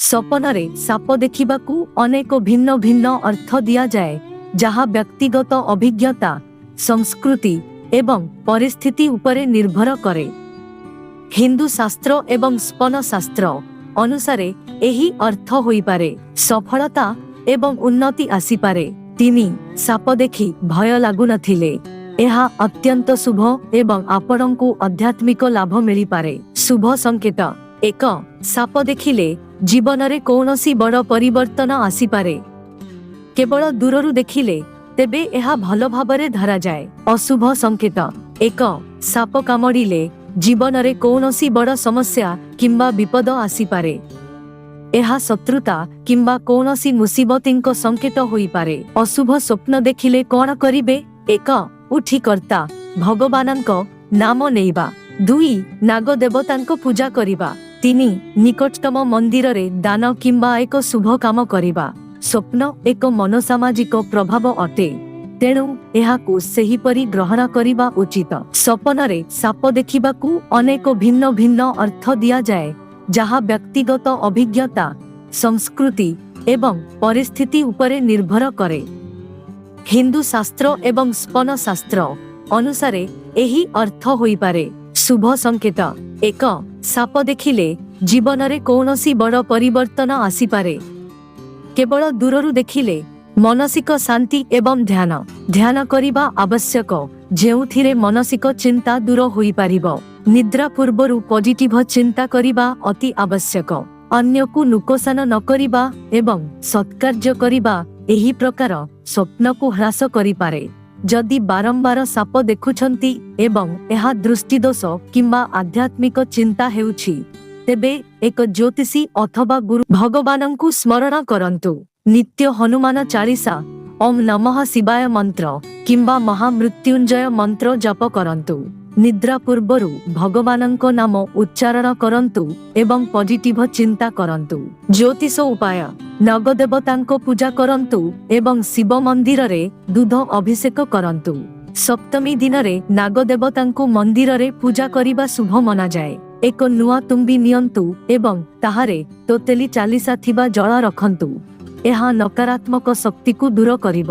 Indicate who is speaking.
Speaker 1: ସପନରେ ସାପ ଦେଖିବାକୁ ଅନେକ ଭିନ୍ନ ଭିନ୍ନ ଅର୍ଥ ଦିଆଯାଏ, ଯାହା ବ୍ୟକ୍ତିଗତ ଅଭିଜ୍ଞତା, ସଂସ୍କୃତି ଏବଂ ପରିସ୍ଥିତି ଉପରେ ନିର୍ଭର କରେ। ହିନ୍ଦୁ ଶାସ୍ତ୍ର ଏବଂ ସ୍ପନ ଶାସ୍ତ୍ର ଅନୁସାରେ ଏହି ଅର୍ଥ ହୋଇପାରେ: ସଫଳତା ଏବଂ ଉନ୍ନତି ଆସିପାରେ। 3, ସାପ ଦେଖି ଭୟ ଲାଗୁନଥିଲେ ଏହା ଅତ୍ୟନ୍ତ ଶୁଭ ଏବଂ ଆପଣଙ୍କୁ ଆଧ୍ୟାତ୍ମିକ ଲାଭ ମିଳିପାରେ। ଶୁଭ ସଂକେତ। 1, ସାପ ଦେଖିଲେ ଜୀବନରେ କୌଣସି ବଡ଼ ପରିବର୍ତ୍ତନ ଆସିପାରେ। କେବଳ ଦୂରରୁ ଦେଖିଲେ ତେବେ ଏହା ଭଲ ଭାବରେ ଧରାଯାଏ। ଅଶୁଭ ସଂକେତ। 1, ସାପ କାମୁଡ଼ିଲେ ଜୀବନରେ କୌଣସି ବଡ଼ ସମସ୍ୟା କିମ୍ବା ବିପଦ ଆସିପାରେ। ଏହା ଶତ୍ରୁତା କିମ୍ବା କୌଣସି ମୁସିବତୀଙ୍କ ସଂକେତ ହୋଇପାରେ। ଅଶୁଭ ସ୍ୱପ୍ନ ଦେଖିଲେ କଣ କରିବେ? 1, ଉଠି କର୍ତ୍ତା ଭଗବାନଙ୍କ ନାମ ନେଇବା। 2, ନାଗ ଦେବତାଙ୍କ ପୂଜା କରିବା। 3, ନିକଟତମ ମନ୍ଦିରରେ ଦାନ କିମ୍ବା ଏକ ଶୁଭ କାମ କରିବା। ସ୍ୱପ୍ନ ଏକ ମନୋସାମାଜିକ ପ୍ରଭାବ ଅଟେ, ତେଣୁ ଏହାକୁ ସେହିପରି ଗ୍ରହଣ କରିବା ଉଚିତ। ସପନରେ ସାପ ଦେଖିବାକୁ ଅନେକ ଭିନ୍ନ ଭିନ୍ନ ଅର୍ଥ ଦିଆଯାଏ, ଯାହା ବ୍ୟକ୍ତିଗତ ଅଭିଜ୍ଞତା, ସଂସ୍କୃତି ଏବଂ ପରିସ୍ଥିତି ଉପରେ ନିର୍ଭର କରେ। ହିନ୍ଦୁ ଶାସ୍ତ୍ର ଏବଂ ସ୍ପନ ଶାସ୍ତ୍ର ଅନୁସାରେ ଏହି ଅର୍ଥ ହୋଇପାରେ। ଶୁଭ ସଂକେତ। 1, ସାପ ଦେଖିଲେ ଜୀବନରେ କୌଣସି ବଡ଼ ପରିବର୍ତ୍ତନ ଆସିପାରେ। କେବଳ ଦୂରରୁ ଦେଖିଲେ ମାନସିକ ଶାନ୍ତି ଏବଂ ଧ୍ୟାନ କରିବା ଆବଶ୍ୟକ, ଯେଉଁଥିରେ ମାନସିକ ଚିନ୍ତା ଦୂର ହୋଇପାରିବ। ନିଦ୍ରା ପୂର୍ବରୁ ପଜିଟିଭ ଚିନ୍ତା କରିବା ଅତି ଆବଶ୍ୟକ। ଅନ୍ୟକୁ ନୁକସାନ ନ କରିବା ଏବଂ ସତ୍କାର୍ଯ୍ୟ କରିବା ଏହି ପ୍ରକାର ସ୍ୱପ୍ନକୁ ହ୍ରାସ କରିପାରେ। ଯଦି ବାରମ୍ବାର ସାପ ଦେଖୁଛନ୍ତି ଏବଂ ଏହା ଦୃଷ୍ଟିଦୋଷ କିମ୍ବା ଆଧ୍ୟାତ୍ମିକ ଚିନ୍ତା ହେଉଛି, ତେବେ ଏକ ଜ୍ୟୋତିଷୀ ଅଥବା ଗୁରୁ ଭଗବାନଙ୍କୁ ସ୍ମରଣ କରନ୍ତୁ। ନିତ୍ୟ ହନୁମାନ ଚାଳିଶା, ଓମ୍ ନମଃ ଶିବାୟ ମନ୍ତ୍ର କିମ୍ବା ମହାମୃତ୍ୟୁଞ୍ଜୟ ମନ୍ତ୍ର ଜପ କରନ୍ତୁ। ନିଦ୍ରା ପୂର୍ବରୁ ଭଗବାନଙ୍କ ନାମ ଉଚ୍ଚାରଣ କରନ୍ତୁ ଏବଂ ପଜିଟିଭ ଚିନ୍ତା କରନ୍ତୁ। ଜ୍ୟୋତିଷ ଉପାୟ: ନାଗଦେବତାଙ୍କ ପୂଜା କରନ୍ତୁ ଏବଂ ଶିବ ମନ୍ଦିରରେ ଦୁଧ ଅଭିଷେକ କରନ୍ତୁ। ସପ୍ତମୀ ଦିନରେ ନାଗଦେବତାଙ୍କୁ ମନ୍ଦିରରେ ପୂଜା କରିବା ଶୁଭ ମନାଯାଏ। ଏକ ନୂଆ ତୁମ୍ବି ନିଅନ୍ତୁ ଏବଂ ତାହାରେ ତୋତେଲି ଚାଲିସା ଥିବା ଜଳ ରଖନ୍ତୁ। ଏହା ନକାରାତ୍ମକ ଶକ୍ତିକୁ ଦୂର କରିବ।